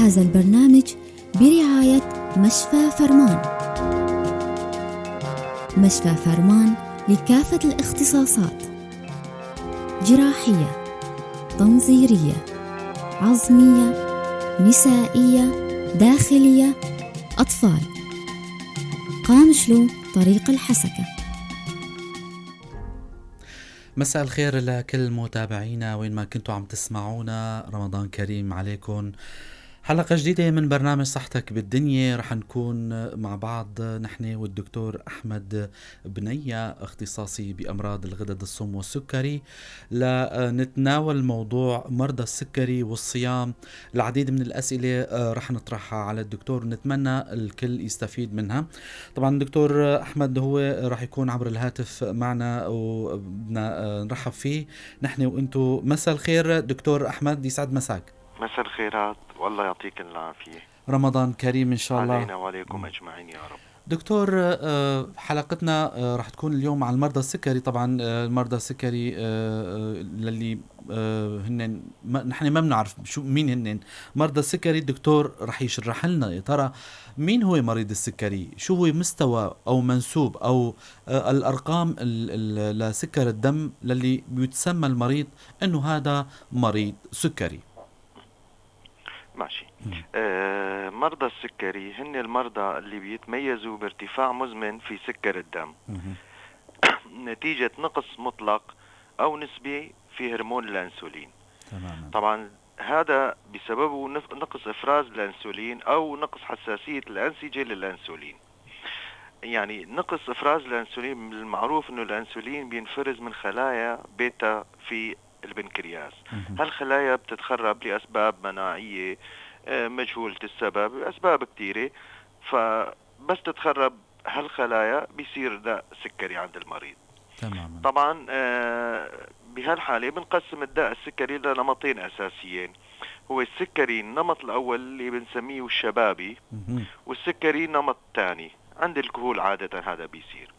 هذا البرنامج برعاية مشفى فرمان. مشفى فرمان لكافة الاختصاصات: جراحية، تنظيرية، عظمية، نسائية، داخلية، أطفال. قامشلو، طريق الحسكة. مساء الخير لكل متابعينا وين ما كنتوا عم تسمعونا، رمضان كريم عليكم. حلقة جديدة من برنامج صحتك بالدنيا، رح نكون مع بعض نحن والدكتور أحمد بنية، اختصاصي بأمراض الغدد الصم والسكري، لنتناول موضوع مرضى السكري والصيام. العديد من الأسئلة رح نطرحها على الدكتور ونتمنى الكل يستفيد منها. طبعا الدكتور أحمد هو رح يكون عبر الهاتف معنا وبدنا نرحب فيه نحن وانتو. مساء الخير دكتور أحمد، يسعد مساك. مساء الخيرات والله يعطيك العافية. رمضان كريم إن شاء الله علينا وعليكم أجمعين يا رب. دكتور، حلقتنا رح تكون اليوم عن المرضى السكري. طبعا المرضى السكري للي هن نحن ما بنعرف شو مين هن مرضى السكري. الدكتور رح يشرح لنا يا ترى مين هو مريض السكري، شو هو مستوى أو منسوب أو الأرقام لسكر الدم للي بيتسمى المريض أنه هذا مريض سكري. ماشي. مرضى السكري هن المرضى اللي بيتميزوا بارتفاع مزمن في سكر الدم نتيجة نقص مطلق أو نسبي في هرمون الأنسولين. تماما. طبعا هذا بسببه نقص إفراز الأنسولين أو نقص حساسية الأنسجة للأنسولين. يعني نقص إفراز الأنسولين، من المعروف أنه الأنسولين بينفرز من خلايا بيتا في البنكرياس. هالخلايا بتتخرب لأسباب مناعية مجهولة السبب، أسباب كثيرة، فبس تتخرب هالخلايا بيصير داء سكري عند المريض. تماما. طبعا بهالحالة بنقسم الداء السكري لنمطين أساسيين، هو السكري النمط الأول اللي بنسميه الشبابي، والسكري النمط الثاني عند الكهول عادة هذا بيصير.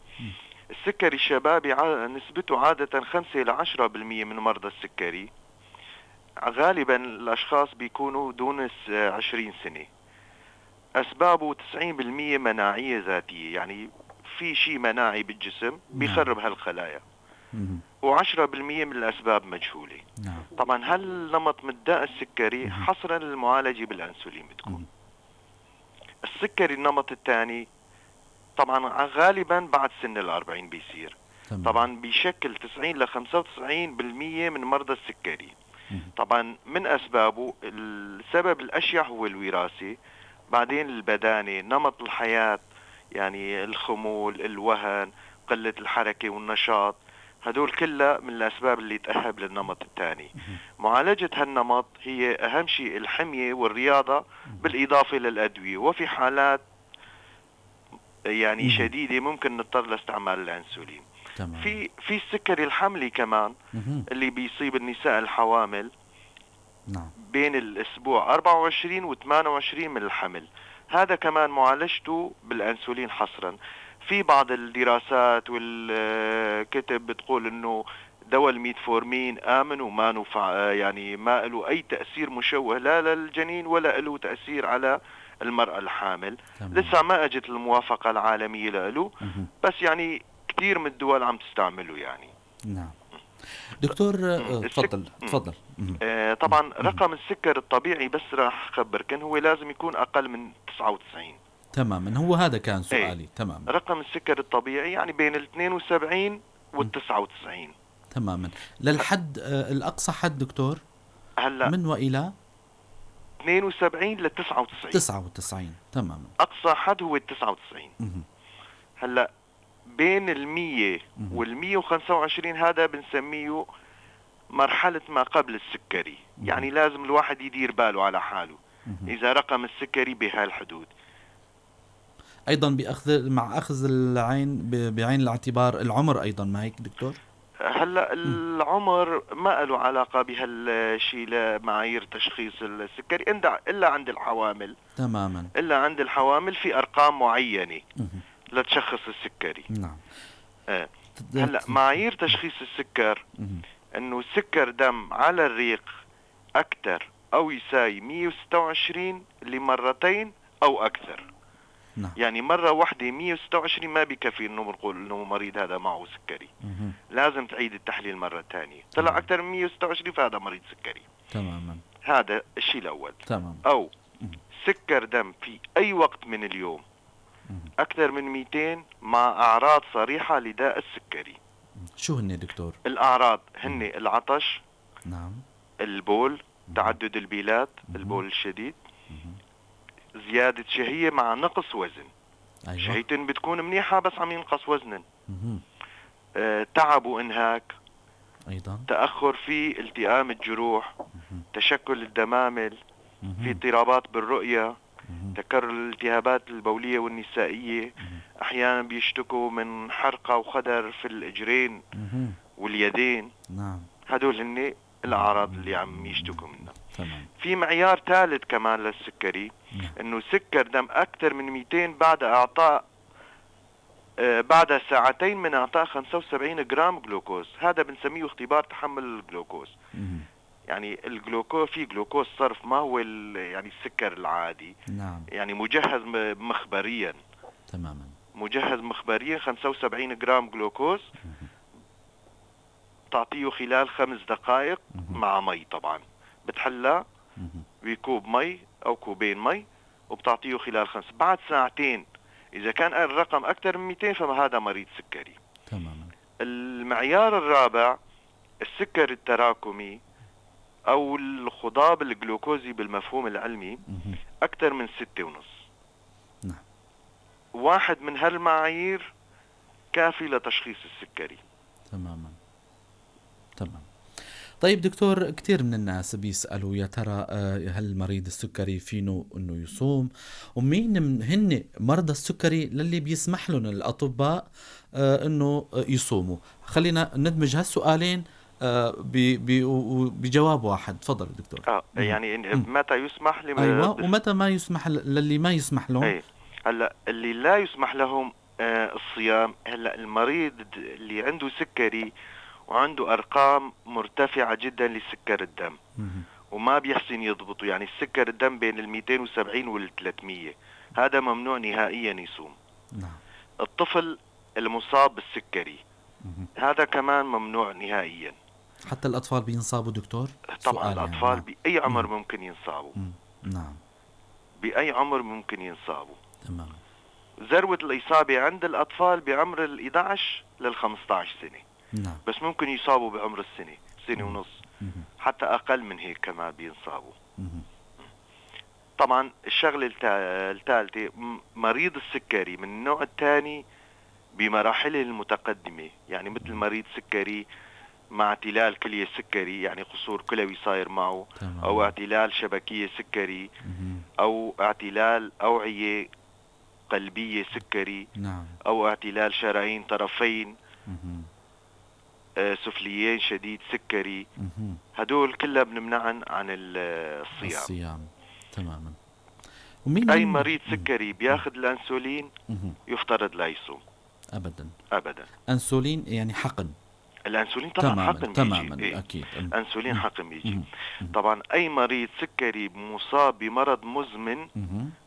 السكري الشبابي نسبته عادة 5 إلى 10% من مرضى السكري، غالبا الأشخاص بيكونوا دون 20 سنة. أسبابه 90% مناعية ذاتية، يعني في شيء مناعي بالجسم بيخرب هالخلايا، و10% من الأسباب مجهولة. طبعا هالنمط من الداء السكري حصرا للمعالجة بالأنسولين بتكون. السكري النمط الثاني طبعا غالبا بعد سن 40 بيصير. طبعا بيشكل 90 ل 95% من مرضى السكري. طبعا من أسبابه السبب الأشيع هو الوراثي، بعدين البدانة، نمط الحياة يعني الخمول، الوهن، قلة الحركة والنشاط، هدول كلها من الأسباب اللي تأهب للنمط الثاني. معالجة هالنمط هي أهم شيء الحمية والرياضة بالإضافة للأدوية، وفي حالات يعني شديدة ممكن نضطر لاستعمال الأنسولين. في السكري الحملي كمان اللي بيصيب النساء الحوامل. بين الأسبوع 24 و 28 من الحمل، هذا كمان معالجته بالأنسولين حصرا. في بعض الدراسات والكتب بتقول إنه دواء الميتفورمين آمن وما نفع، يعني ما له أي تأثير مشوه لا للجنين ولا له تأثير على المرأة الحامل. لسه ما أجت الموافقة العالمية له، بس يعني كثير من الدول عم تستعمله يعني. نعم دكتور، تفضل تفضل. طبعا رقم السكر الطبيعي بس راح أخبركن هو لازم يكون أقل من 99. تماما، هو هذا كان سؤالي. تماما. رقم السكر الطبيعي يعني بين ال 72 وال 99. تماما. للحد الأقصى حد دكتور؟ هلا من وإلى؟ 72 ل 99. 99. تماما. أقصى حد هو 99. هلا بين 100 وال125 هذا بنسميه مرحلة ما قبل السكري. يعني لازم الواحد يدير باله على حاله إذا رقم السكري بهالحدود. أيضا مع أخذ العين بعين الاعتبار العمر أيضا، ما هيك دكتور؟ هلا العمر ما له علاقة بهالشيء لمعايير تشخيص السكري إلا عند الحوامل. تماما. إلا عند الحوامل في أرقام معينة لتشخص السكري. نعم. هلا معايير تشخيص السكر إنه سكر دم على الريق أكثر أو يساوي 126 لمرتين أو أكثر. نعم. يعني مرة واحدة 126 ما بكفي إنه بنقول إنه مريض هذا معه سكري. لازم تعيد التحليل مرة ثانية. طلع أكثر من 126 فهذا مريض سكري. تماما. هذا الشيء الأول. تمام. أو سكر دم في أي وقت من اليوم أكثر من 200 مع أعراض صريحة لداء السكري. شو هن دكتور؟ الأعراض هن العطش، نعم، البول، تعدد البيلات، البول الشديد، زيادة شهية مع نقص وزن. أيوة. شهيتن بتكون منيحة بس عم ينقص وزنن. تعب وإنهاك، أيضا تأخر في التئام الجروح، تشكل الدمامل، في اضطرابات بالرؤية، تكرر الالتهابات البولية والنسائية، أحيانا بيشتكوا من حرقة وخدر في الإجرين واليدين. نعم. هدول هن الأعراض اللي عم يشتكوا منها. تمام. في معيار ثالث كمان للسكري، إنه سكر دم أكثر من 200 بعد إعطاء بعد ساعتين من إعطاء 75 جرام جلوكوز. هذا بنسميه اختبار تحمل الجلوكوز. يعني الجلوكوز، في جلوكوز صرف، ما هو يعني السكر العادي. نعم. يعني مجهز مخبريا. تماما. مجهز مخبريا 75 جرام جلوكوز، تعطيه خلال 5 دقائق مع مي طبعا، بتحلى بكوب مي أو كوبين مي وبتعطيه خلال 5. بعد ساعتين إذا كان الرقم أكثر من 200 فهذا مريض سكري. تماما. المعيار الرابع السكر التراكمي أو الخضاب الجلوكوزي بالمفهوم العلمي أكثر من 6.5. نعم. واحد من هالمعايير كافي لتشخيص السكري. تماما. تمام. طيب دكتور، كثير من الناس بيسألوا يا ترى هل مريض السكري فينه انه يصوم؟ ومين هن مرضى السكري للي بيسمح لهم الأطباء انه يصوموا؟ خلينا ندمج هالسؤالين بجواب واحد. تفضل دكتور. يعني متى يسمح لي؟ ايوه، ومتى ما يسمح للي ما يسمح لهم؟ ايه. هلا اللي لا يسمح لهم الصيام، هلا المريض اللي عنده سكري وعنده أرقام مرتفعة جدا لسكر الدم وما بيحسن يضبطه، يعني السكر الدم بين 270 وال 300، هذا ممنوع نهائيا يصوم. نعم. الطفل المصاب بالسكري هذا كمان ممنوع نهائيا. حتى الأطفال بينصابوا دكتور؟ طبعا الأطفال يعني. بأي عمر ممكن ينصابوا. نعم. بأي عمر ممكن ينصابوا. تمام. ذروة الإصابة عند الأطفال بعمر ال 11 لل 15 سنة. نعم. بس ممكن يصابوا بعمر السنة، سنة ونص، حتى أقل من هيك كمان بينصابوا. طبعا الشغلة الثالثة، مريض السكري من النوع الثاني بمراحله المتقدمة، يعني مثل مريض سكري مع اعتلال كلية سكري، يعني قصور كلوي صاير معه، تمام. أو اعتلال شبكية سكري، أو اعتلال أوعية قلبية سكري، نعم. أو اعتلال شرايين طرفين سفليين شديد سكري. هدول كلها بنمنعن عن الصيام. الصيام. تماما. ومين أي مريض سكري بياخذ الأنسولين يفترض لا يصوم أبدا. أبدا. أنسولين يعني حقن. الأنسولين طبعا تماماً. حقن بيجي. تماما. إيه؟ أكيد. أنسولين حقن بيجي. طبعا أي مريض سكري مصاب بمرض مزمن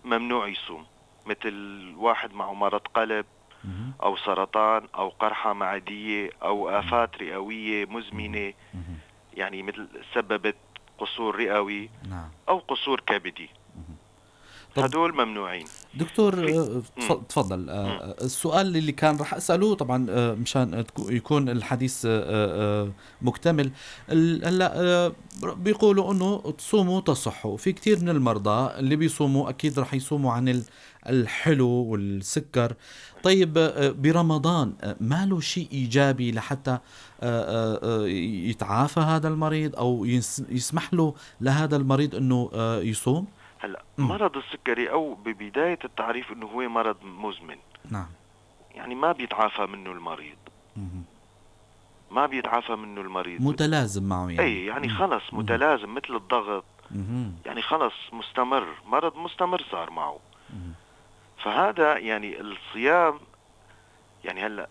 ممنوع يصوم، مثل واحد معه مرض قلب أو سرطان أو قرحة معدية أو آفات رئوية مزمنة، يعني مثل سببت قصور رئوي، نعم. أو قصور كبدي. هدول ممنوعين. دكتور تفضل. السؤال اللي كان رح أسأله طبعا مشان يكون الحديث مكتمل. هلا بيقولوا انه تصوموا تصحوا، في كثير من المرضى اللي بيصوموا اكيد رح يصوموا عن الحلو والسكر. طيب برمضان ما له شيء ايجابي لحتى يتعافى هذا المريض او يسمح له لهذا المريض انه يصوم؟ هلا مرض السكري او ببدايه التعريف انه هو مرض مزمن. نعم. يعني ما بيتعافى منه المريض. ما بيتعافى منه المريض، متلازم معه يعني. اي يعني خلص متلازم مثل الضغط. يعني خلص مستمر، مرض مستمر صار معه. فهذا يعني الصيام يعني هلا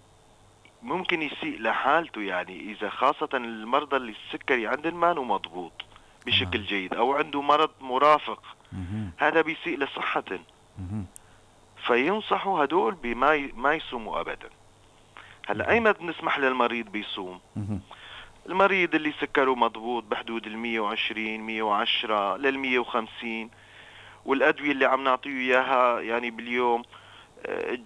ممكن يسيء لحالته، يعني اذا خاصه المرضى اللي السكري عندهم ما مضبوط، بشكل جيد، أو عنده مرض مرافق، هذا بيسيء لصحتهم. فينصحوا هدول بما ما يصوموا أبدا. هلا أيمتى بنسمح للمريض بيصوم؟ المريض اللي سكره مضبوط بحدود ال 120 110 لل 150، والأدوية اللي عم نعطيه إياها يعني باليوم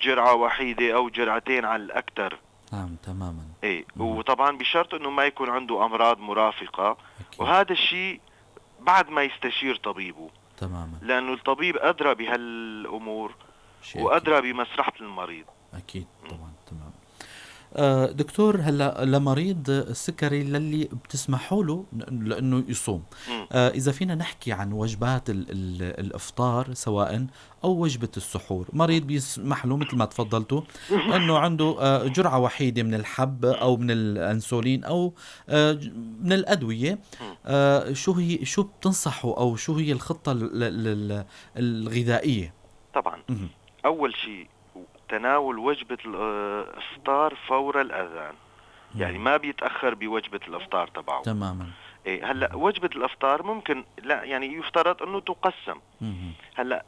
جرعة وحيدة أو جرعتين على الأكثر. نعم تماما. إيه، وطبعا بشرط إنه ما يكون عنده أمراض مرافقة. أكيد. وهذا الشيء بعد ما يستشير طبيبه. تماما، لأنه الطبيب أدرى بهالأمور وأدرى بمصلحة المريض. أكيد طبعا. تمام. دكتور، هلا لمريض السكري للي بتسمحوا له لانه يصوم، اذا فينا نحكي عن وجبات الافطار سواء او وجبة السحور، مريض بيسمح له مثل ما تفضلتوا انه عنده جرعة وحيده من الحب او من الانسولين او من الادوية، شو هي، شو بتنصحوا او شو هي الخطة الغذائية؟ طبعا اول شيء تناول وجبة الإفطار فور الأذان، يعني ما بيتأخر بوجبة الإفطار تبعه. تماما. إيه، هلا وجبة الإفطار ممكن لا، يعني يفترض أنه تقسم. هلا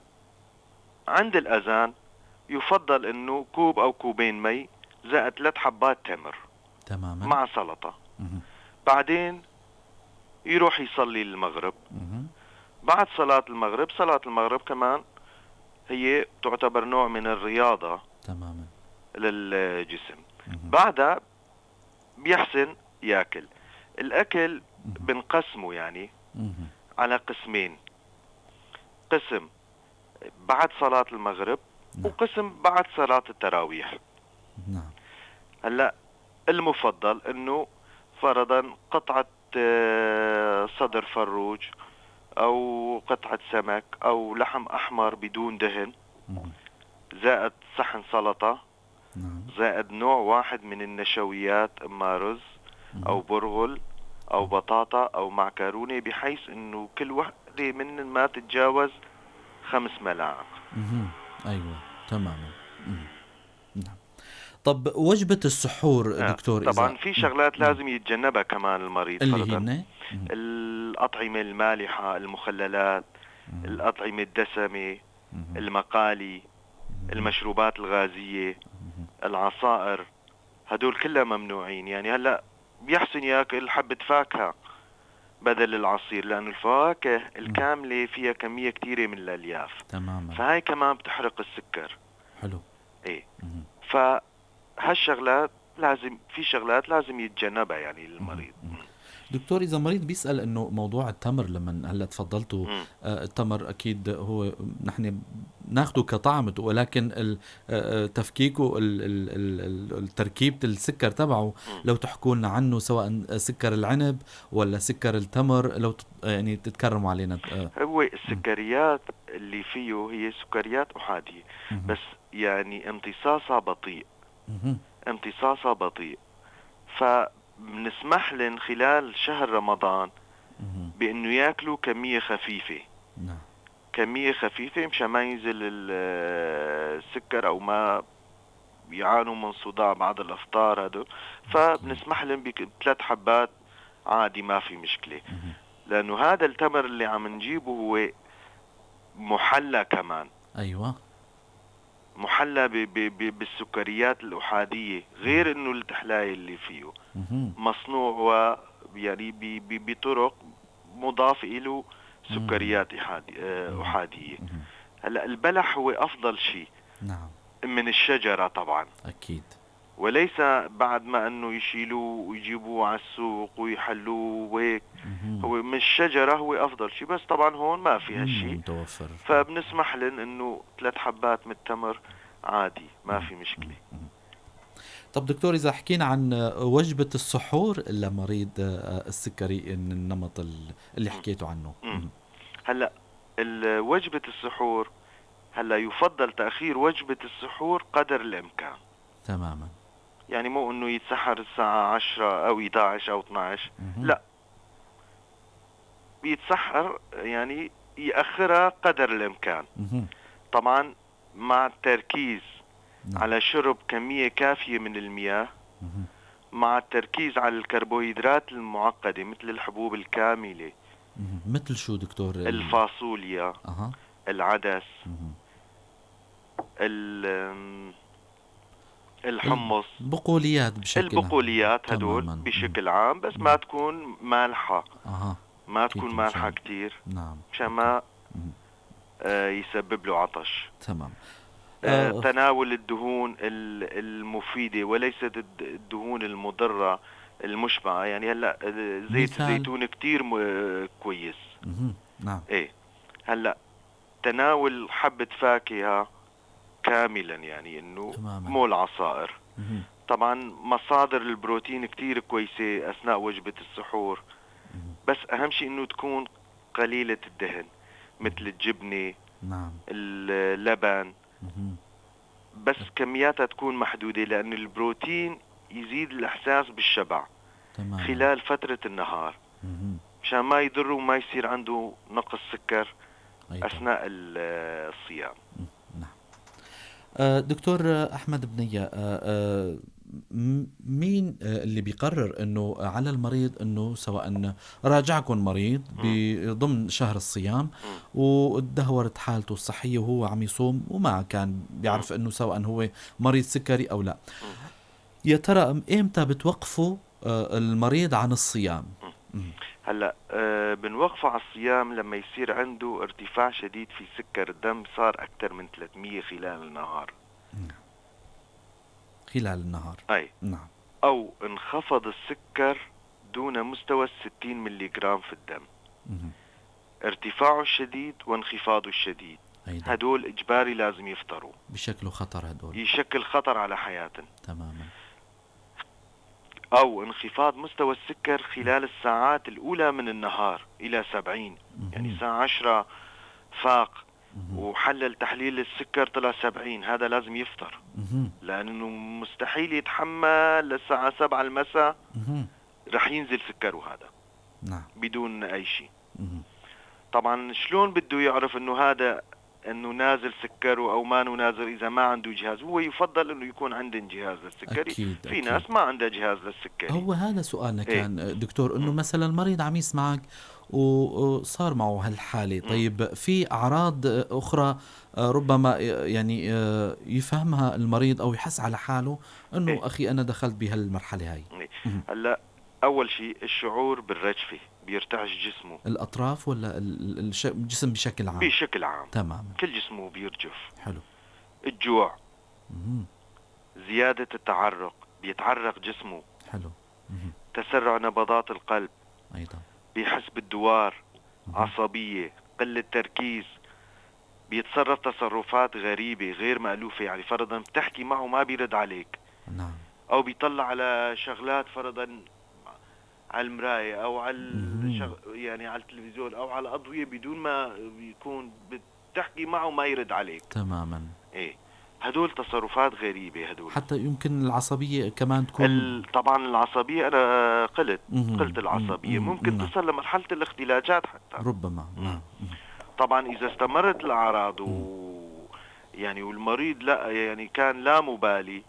عند الأذان يفضل أنه كوب أو كوبين مي زائد 3 حبات تمر. تماما، مع سلطة. بعدين يروح يصلي المغرب. بعد صلاة المغرب، صلاة المغرب كمان هي تعتبر نوع من الرياضة. تماما، للجسم. بعدها بيحسن ياكل. الاكل بنقسمه يعني على قسمين، قسم بعد صلاة المغرب. نعم. وقسم بعد صلاة التراويح. نعم. هلا المفضل انه فرضا قطعة صدر فروج او قطعة سمك او لحم احمر بدون دهن، زائد صحن سلطة. نعم. زائد نوع واحد من النشويات، اما رز او برغل او بطاطا او معكرونة، بحيث انه كل وحدة من ما تتجاوز 5 ملاعق. ايوه تماما. نعم. طب وجبة السحور دكتور؟ طبعا في شغلات لازم يتجنبها كمان المريض، اللي هن الأطعمة المالحة، المخللات، الأطعمة الدسمة، المقالي، المشروبات الغازية، العصائر، هدول كلها ممنوعين. يعني هلا بيحسن ياكل حبة فاكهة بدل العصير، لأنه الفواكه الكاملة فيها كمية كثيرة من الألياف. تماما. فهاي كمان بتحرق السكر. حلو. ايه. فهالشغلات لازم، في شغلات لازم يتجنبها يعني المريض. دكتور، إذا مريض بيسأل إنه موضوع التمر، لما هلا تفضلتوا التمر أكيد هو نحن ناخده كطعم، ولكن تفكيكه التركيبة السكر تبعه، لو تحكوا لنا عنه، سواء سكر العنب ولا سكر التمر، لو يعني تتكرموا علينا. هو السكريات اللي فيه هي سكريات أحادية، بس يعني امتصاصها بطيء. امتصاصها بطيء، فبنسمح لهم خلال شهر رمضان بأنه ياكلوا كمية خفيفة. نعم. كمية خفيفة مشان ما ينزل السكر أو ما يعانوا من صداع بعد الأفطار هدول، فبنسمح لهم ب3 حبات عادي، ما في مشكلة. لأنه هذا التمر اللي عم نجيبه هو محلى كمان. أيوة، محلى بالسكريات الأحادية، غير إنه التحلاية اللي فيه مصنوع و يعني بطرق مضاف له سكريات أحادية. هلا البلح هو أفضل شيء. نعم. من الشجرة طبعا. أكيد. وليس بعد ما أنه يشيلوه ويجيبوه على السوق ويحلوه وهيك. هو من الشجرة هو أفضل شيء، بس طبعا هون ما في هالشيء متوفر، فبنسمح لهم أنه 3 حبات من التمر عادي، ما في مشكلة. طب دكتور، إذا حكينا عن وجبة السحور لمريض السكري النمط اللي حكيته عنه. هلا وجبة السحور، هلا يفضل تأخير وجبة السحور قدر الإمكان. تماما. يعني مو إنه يتسحر الساعة 10 أو 11 أو 12، لا، بيتسحر يعني يأخرها قدر الإمكان. طبعا مع التركيز على شرب كمية كافية من المياه، مع التركيز على الكربوهيدرات المعقدة مثل الحبوب الكاملة مثل شو دكتور؟ الفاصوليا، العدس، الحمص، البقوليات بشكل عام. البقوليات هدول بشكل عام، بس ما تكون مالحة. ما تكون مالحة كتير. نعم. مشان ما يسبب له عطش. تمام. تناول الدهون المفيدة وليست الدهون المضرة المشبعة. يعني هلا زيت الزيتون كتير كويس. نعم. ايه هلا تناول حبة فاكهة كاملا، يعني انه مو العصائر. طبعا مصادر البروتين كتير كويسة اثناء وجبة السحور، بس اهم شيء انه تكون قليلة الدهن، مثل الجبنة، نعم، اللبن، بس كمياتها تكون محدودة، لأن البروتين يزيد الإحساس بالشبع. تمام. خلال فترة النهار، مشان ما يضره وما يصير عنده نقص سكر أثناء الصيام. نعم. دكتور أحمد بنية، مين اللي بيقرر انه على المريض انه سواء راجعكم مريض بضمن شهر الصيام وتدهورت حالته الصحية وهو عم يصوم وما كان بيعرف انه سواء هو مريض سكري او لا، يا ترى امتى بتوقفوا المريض عن الصيام؟ هلا بنوقفه على الصيام لما يصير عنده ارتفاع شديد في سكر الدم، صار اكثر من 300 خلال النهار. خلال النهار. أي. نعم. أو انخفض السكر دون مستوى 60 ملي جرام في الدم. ارتفاعه الشديد وانخفاضه الشديد. أيضا. هدول إجباري لازم يفطروا. بشكلوا خطر هدول. يشكل خطر على حياتهم. تماما. أو انخفاض مستوى السكر خلال الساعات الأولى من النهار إلى 70. يعني الساعة 10 فاق وحلل تحليل السكر طلع 70، هذا لازم يفطر. لأنه مستحيل يتحمل للساعة 7 المساء، رح ينزل سكره هذا. نعم. بدون أي شيء. طبعا شلون بده يعرف إنه هذا إنه نازل سكره أو ما نازل إذا ما عنده جهاز؟ هو يفضل إنه يكون عنده جهاز للسكري. أكيد. في أكيد. ناس ما عندها جهاز للسكري. هو هذا سؤالنا كان دكتور، إنه مثلا المريض عم يسمعك وصار معه هالحالة، طيب في أعراض أخرى ربما يعني يفهمها المريض أو يحس على حاله إنه أخي أنا دخلت بهالمرحلة هاي؟ هلا أول شيء الشعور بالرجفة، بيرتعش جسمه. الأطراف ولا الجسم بشكل عام؟ بشكل عام. تمام. كل جسمه بيرجف. حلو. الجوع. زيادة التعرق، بيتعرق جسمه. حلو. تسرع نبضات القلب. أيضا. بيحس بالدوار، عصبية، قلة تركيز، بيتصرف تصرفات غريبة غير مألوفة. يعني فرضا بتحكي معه ما بيرد عليك. نعم. أو بيطلع على شغلات فرضا على المراية أو على يعني على التلفزيون أو على الأضوية بدون ما يكون بتحكي معه ما يرد عليك. تماما. إيه هدول تصرفات غريبة هدول. حتى يمكن العصبية كمان تكون طبعا العصبية أنا قلت العصبية ممكن تصل لمرحلة الاختلاجات حتى ربما. نعم. طبعا إذا استمرت الأعراض يعني والمريض لا يعني كان لا مبالي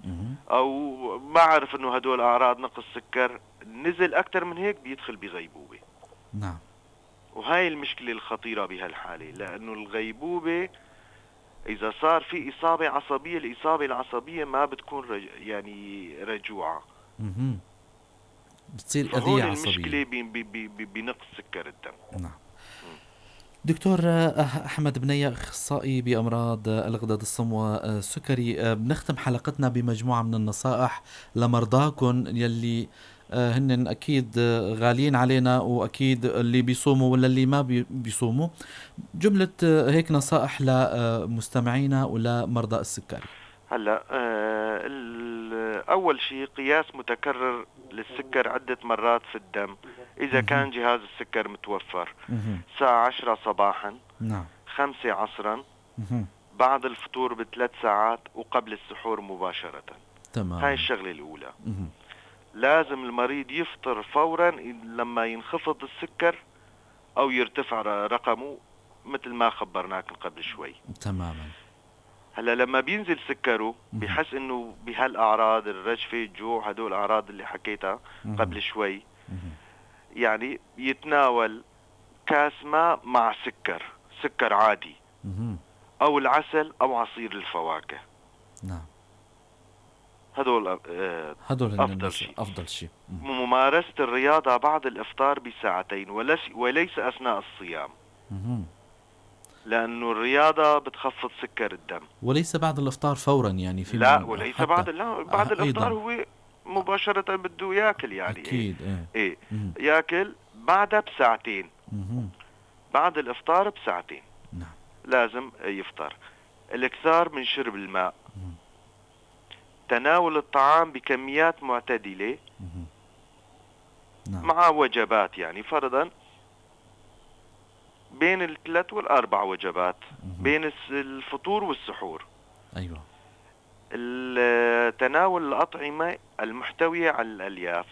أو ما عرف إنه هدول أعراض نقص سكر، نزل أكثر من هيك بيدخل بغيبوبة. نعم. وهاي المشكلة الخطيرة بهالحالة، لأنه الغيبوبة إذا صار في إصابة عصبية، الإصابة العصبية ما بتكون يعني رجوعة. بتصير أذية عصبية. المشكلة بنقص سكر الدم. نعم. دكتور أحمد بنية، أخصائي بأمراض الغدد الصم والسكري، بنختم حلقتنا بمجموعة من النصائح لمرضاكم يلي هن أكيد غاليين علينا، وأكيد اللي بيصوموا ولا اللي ما بيصوموا. جملة هيك نصائح لمستمعينا ولمرضى السكري. هلا أول شيء قياس متكرر للسكر عدة مرات في الدم إذا كان جهاز السكر متوفر. الساعة 10 صباحا، نعم، 5 عصرا، بعد الفطور ب3 ساعات، وقبل السحور مباشرة. تمام. هاي الشغلة الأولى. لازم المريض يفطر فورا لما ينخفض السكر أو يرتفع رقمه مثل ما خبرناك قبل شوي. تماما. هلا لما بينزل سكره بحس انه بهالاعراض، الرجفه، الجوع، هدول الاعراض اللي حكيتها قبل شوي، يعني يتناول كاس ماء مع سكر، سكر عادي، أو العسل أو عصير الفواكه. نعم. هدول هدول أفضل شيء. أفضل شيء. ممارسة الرياضة بعد الإفطار بساعتين وليس أثناء الصيام. لأنه الرياضة بتخفض سكر الدم. وليس بعد الإفطار فورا يعني في لا، وليس بعد، لا، بعد الإفطار هو مباشرة بده ياكل يعني. أكيد. إيه. ياكل بعدها بساعتين. بعد الإفطار بساعتين. نعم. لازم يفطر. الإكثار من شرب الماء. تناول الطعام بكميات معتدلة. نعم. مع وجبات، يعني فرضا بين الثلاث والأربع وجبات، بين الفطور والسحور. أيوة. تناول الأطعمة المحتوية على الألياف،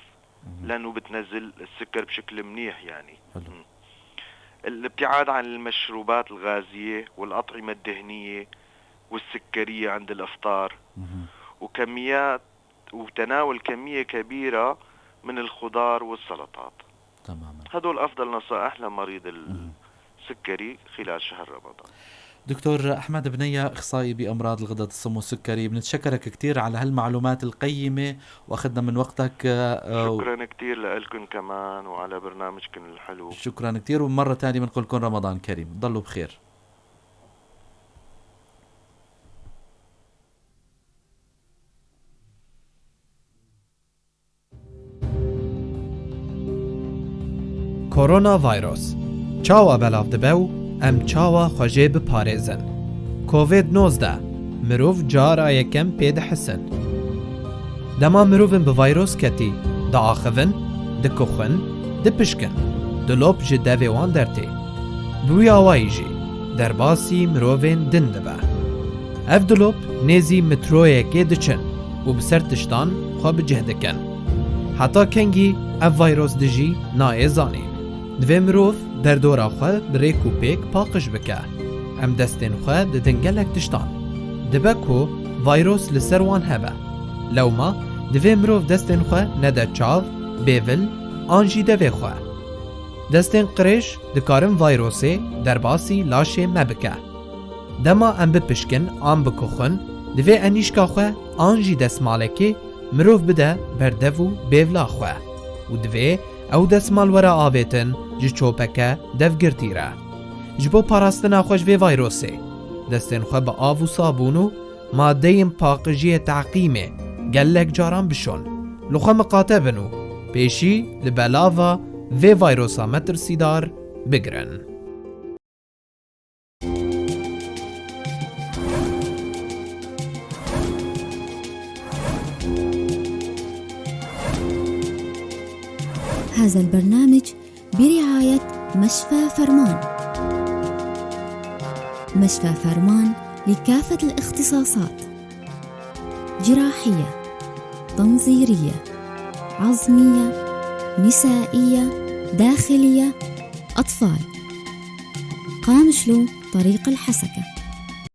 لأنه بتنزل السكر بشكل منيح يعني. حلو. الابتعاد عن المشروبات الغازية والأطعمة الدهنية والسكرية عند الإفطار. وكميات وتناول كمية كبيرة من الخضار والسلطات. تماما. هدول أفضل نصائح لمريض السكري خلال شهر رمضان. دكتور أحمد بنية، أخصائي بأمراض الغدد الصم والسكري، بنتشكرك كثير على هالمعلومات القيمة وأخذنا من وقتك. شكرا كثير لكم كمان وعلى برنامجكم الحلو. شكرا كثير، ومرة ثانية بنقول لكم رمضان كريم، ضلوا بخير. Korona virus çawa belav dibe û em çawa xwe jê biparêzin? Covid-19 mirov cara yekem pê dihisin. Dema mirovên bi virus ketî diaxivin, dikuxin, dipişkin, dilop ji devê wan dertê. Bi wî awayî jî derbasî mirovên din dibe. Ev dilop nêzî metroyekê diçin û bi ser tiştan xwe bi cih dikin. Heta kengî ev virus dijî nayê zanîn. Divê mirov derdora xwe bi rêk û pêk paqij bike. Em destên xwe didin gelek tiştan. Dibe ku virus li ser wan hebe. Lewma divê mirov destên xwe nede çav, bêvil an jî devê xwe. Destên qirêj dikarin virusê derbasî laşê me bike. Dema em bipişkin an bikuxin, divê enîşka xwe an jî destmalekê mirov bide ber dev û bêvla xwe. Û divê ew destmal were avêtin ji çopeke devgirtî re. Ji bo parastina xwe ji vê virusê, destên xwe bi av û sabûn û madeyên paqijiyê teqîmê gelek caran bişon. Li xwe miqate bin û pêşî li belava vê virusa metirsîdar bigirin. هذا البرنامج برعاية مشفى فرمان. مشفى فرمان لكافة الاختصاصات: جراحية، تنظيرية، عظمية، نسائية، داخلية، أطفال. قامشلو، طريق الحسكة.